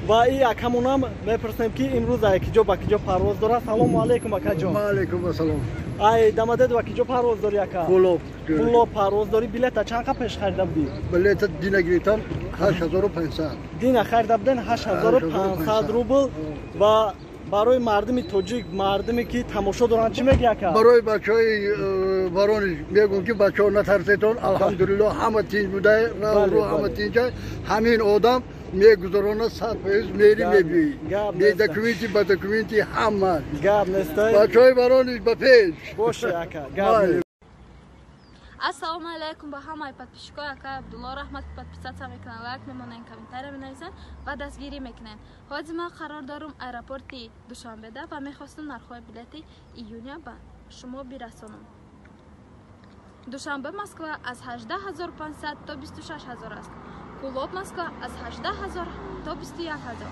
Ва и акамонам мепурсем, ки имрӯз ай киҷо ба киҷо парвоз дорад. Салому алейкум, акаҷон. Ва алейкум ассалом. Ай Домодедово киҷо парвоз дорӣ, ака? Кӯлоб. Кӯлоб парвоз дорӣ. Билета чанд қа пеш харида будӣ? Билета дина гирифтам, 8500. Дина харида буден, 8500 рубл. Ва барои мардуми тоҷик, мардуме ки тамошо доранд, чӣ мегӯӣ, ака? Барои бачаҳои Воронеж мегӯм, ки бачаҳо, натарсетон, алҳамдулилло, ҳама тинҷ буда, ру ҳама тинҷа. Ҳамин одам мегузаронад, 100% мери, мебиёӣ, бе документи, ба документи ҳама. Гап нестай. Бачаҳои Воронеж, ба пеш! Боше, ака, гап. Ассалому алайкум ба ҳамаи подписчикои акай Абдулло. Раҳмат, подписаться мекунанд, лайк мемонанд, комментария менависанд ва дастгирӣ мекунанд. Ҳозир ман қарор дорум аэропорти Душанбеда ва мехостум нархҳои билети июня ба шумо бирасонам. Душанбе Москва аз 18 500 то 26 000 аст. Кӯлоб Москва аз 18 000 то 21 000.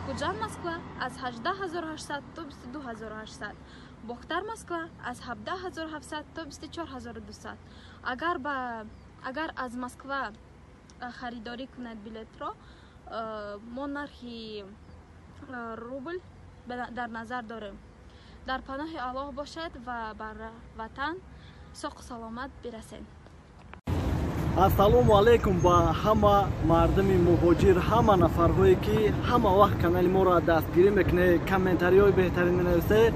Хуҷанд Москва аз 18 800 то 22 800. Бохтар Москва аз 17 700 то 24 200. Агар аз Москва харидорӣ кунед билетро, мо нархи рубл дар назар дорем. Дар паноҳи Аллоҳ бошед ва бар ватан соқу саломат бирасед. Ассалому алайкум ба ҳама мардуми муҳоҷир, ҳама нафарҳое, ки ҳама вақт канали моро дастгирӣ мекунед, комментариҳои беҳтарин менависед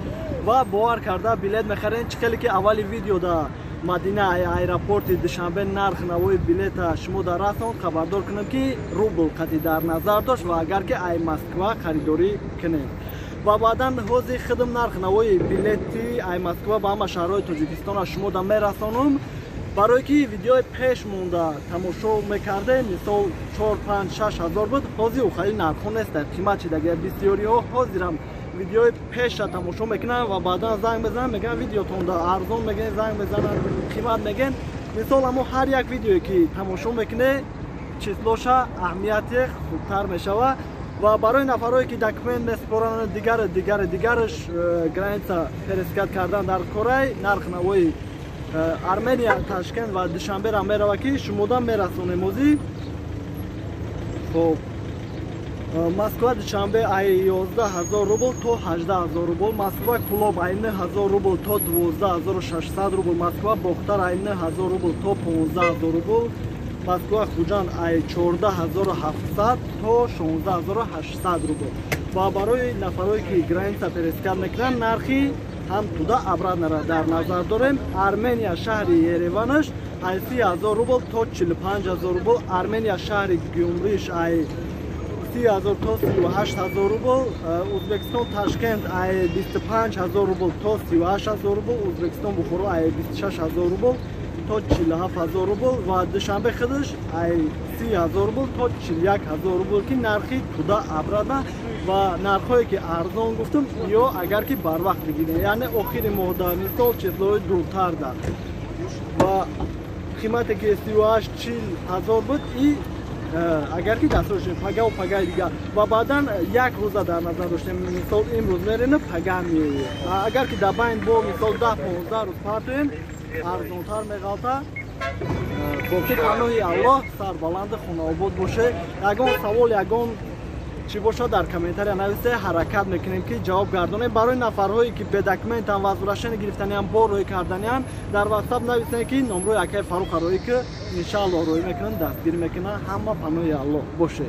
ва бовар карда билет мехаред. Чӣ хеле ки аввали видеода Мадина аэропорти Душанбе нарх навои билета шумо дар расон хабардор кунем, ки рубл қатъи дар назар дошт ва агар ки ай Москва харидорӣ кунед. Ва баъдан ҳозир худм нарх навои билети ай Москва ба ҳама шаҳрҳои Тоҷикистона шумо да мерасонум, барое ки видеои пеш монда тамошо мекардем, мисол, 4, 5, 6 ҳазор буд. Ҳозир ухали нархҳо неста, қимат шидага. Бисёриҳо ҳозирам видеои пеша тамошо мекунанд ва баъдан занг мезананд, мегӯянд, видеотонда арзон мегӯен, занг мезананд, қимат мегӯен. Мисол, амо ҳар як видеое ки тамошо мекунед, числоша аҳамияте хубтар мешавад. Ва барои нафарое ки документ месупоранд, дигар, дигар, дигараш, граница пересекать кардан дар корай, нарх навои Армения Ташкент ва Душанбера мерава, ки шумода мерасонем озӣ. Хоб, Москва Душанбе ай 11 000 рубл то 18 000 рубл, Москва Кӯлоб ай 9000 рубл то 12 600 рубл, Москва Бохтар ай 9000 рубл то 15 000 рубл, Москва Хуҷанд ай 14 700 то 16 800 рубл. Ва барои нафарое ки граница пересекать мекунанд, нархи ҳам туда обратно дар назар дорем. Армения шаҳри Ереванаш ай 30 000 рубл то 45 000 рубл, Армения шаҳри Гюмриш ай 30 000 то 38 000 рубл, Ӯзбекистон Ташкент ай 25 000 рубл то 38 000 рубл, Ӯзбекистон Бухоро ай 26 000 рубл то 47 000 рубл ва Душанбе худаш ай 30 000 рубл то 41 000 рубл, ки нархи туда обратно. Ва нархҳое ки арзон гуфтум, ё агар ки барвақт бигирем, яъне охири моҳда, мисол, числои дуртарда. Ва қимате ки 38, 40 ҳазор буд и агар ки дастур доштем пагаву пагаи дигар ва баъдан як рӯза дар назар доштем, мисол, имрӯз мерем, пага меоем. Агар ки дар байн бо, мисол, 10, 15 рӯз партоем, арзонтар меғалта. Боқи паноҳи Аллоҳ, сарбаланди хонаобод боше. Ягон савол, ягон чӣ бошад, дар комментария нависе, ҳаракат мекунем, ки ҷавоб гардонем. Барои нафарҳое ки бе документам, возвращение гирифтаниам, бо рӯй карданиам, дар Ватсап нависем, ки номрои акаи Фаруха рӯӣ, ки иншааллоҳ рӯй мекунам, дастгирӣ мекунам. Ҳама паноҳи Аллоҳ боше.